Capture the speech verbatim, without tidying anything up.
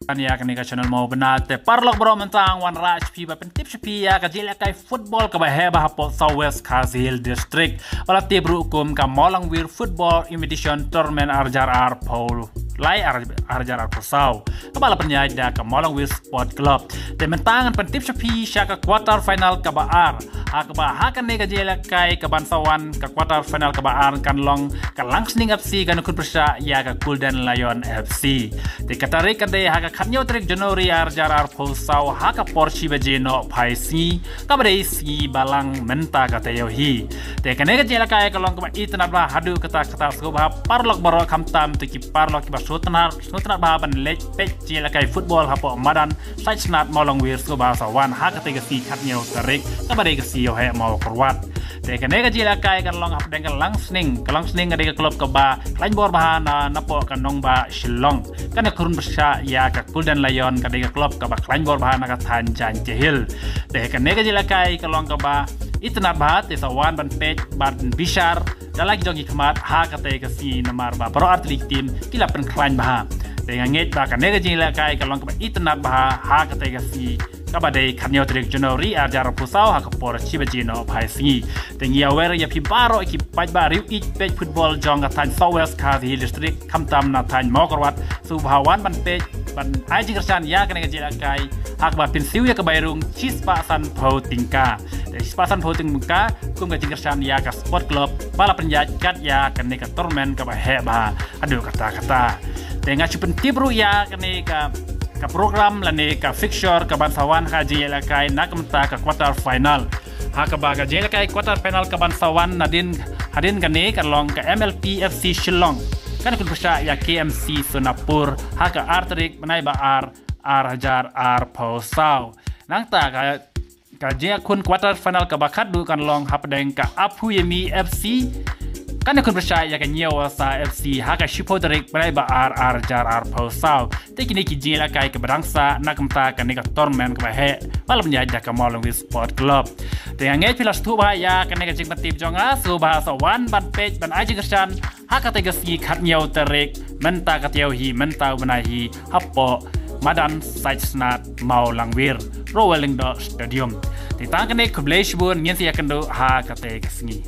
Kan ïa kane ka channel Mawbynna te paralok baroh mynta ngan wanrah sha phi ba pyntip sha phi ïa ka jingïalehkai football kaba heh bha hapoh South West Khasi Hills District, ba la tip ruh kum ka Mawlangwir Football Invitation Tournament ar hajar arphew lai, ar hajar arphew saw, kaba la pynïaid da ka Mawlangwir Sport Club. Te mynta ngan pyntip sha phi sha ka quarter final kaba ar. Ha kaba ha kane ka jingïalehkai kaban sa wan, ka quarter final kaba ar kan long ka Langsning F C kan khun pyrshah ïa ka Golden Lion F C. Te ka tarik kan dei ha ka khathynñiew tarik January ar hajar arphew saw ha ka por shi baje nohphai sngi, kaba dei sngi Balang mynta ka taïew hi. Te kane ka jingïalehkai ka long kaba itynnad bha haduh katta katta. Sngewbha paralok baroh, khamtam to ki paralok kiba sngewtynnad, sngewtynnad bha ban leit peit jingïalehkai football hapoh madan Saitsnat Mawlangwir, sngewbha sa wan ha katei ka sngi khathynñiew tarik, kaba dei ka sngi ïewheh Mawkyrwat. Te kane ka jingïalehkai kan long hapdeng ka Langsning. Ka Langsning ka dei ka club kaba khlaiñ bor bha na, napoh ka nongbah Shillong. Kan khun pyrshah ïa ka Golden Lion, ka dei ka club kaba khlaiñ bor bha na ka thaiñ Jaiñtia Hills. Te kane ka jingïalehkai ka long kaba itynnad bha, te sa wan ban peit, ban bishar da la ki jong ki khmat ha katei ka sngi, namar ba baroh artylli ki team ki la pynkhlaiñ bha. Te nga ngeit ba kane ka jingïalehkai ka long kaba itynnad bha ha katei ka sngi, kaba dei khathynñiew tarik January ar hajar arphew saw ha ka por shi baje nohphai sngi. Te ngi ïawer ïa phi baroh ki paidbah riewieid peit football jong ka thaiñ South West Khasi Hills District, khamtam na thaiñ Mawkyrwat, sngewbha wan ban peit, ban ai jingkyrshan ïa kane ka jingïalehkai ha kaba pynsiew ïa ka bai rung shispah sanphew tyngka. Te shispah sanphew tyngka kum ka jingkyrshan ïa ka sport club ba la pynïaid kat ïa kane ka tournament kaba heh bha haduh katta katta. Te nga shu pyntip ruh ïa kane ka, ka program lane ka fixture kaban sa wan ha ka jingïalehkai na ka bynta ka quarter final. Ha kaba ka jingïalehkai quarter final kaban sa wan nadien, hadien kane ka long ka M L P F C Shillong kan khun pyrshah ïa K M C Sonapur ha ka ar tarik bnai ba ar, ar hajar arphew saw. Nangta ka, ka jingïakhun quarter final kaba khatduh kan long hapdeng ka Aphu Yemi F C kan khun pyrshah ïa ka Ñiewasa F C ha ka shiphew tarik bnai ba ar, ar hajar arphew saw. Te kine ki jingïalehkai kaba dang sah na ka bynta kane ka tournament kaba heh ba la pynïaid da ka Mawlangwir Sport Club. Te nga ngeit phi la sngewthuh bha ïa kane ka jingpyntip jong nga, sngewbha sa wan ban peit, ban ai jingkyrshan ha katei ka sngi khathynñiew tarik mynta ka taïew hi, mynta u bnai hi, hapoh madan Saitsnat Mawlangwir, Rowell Lyngdoh Stadium. Te tang kane, khublei shibun, ngin sa ïakynduh ha katei ka sngi.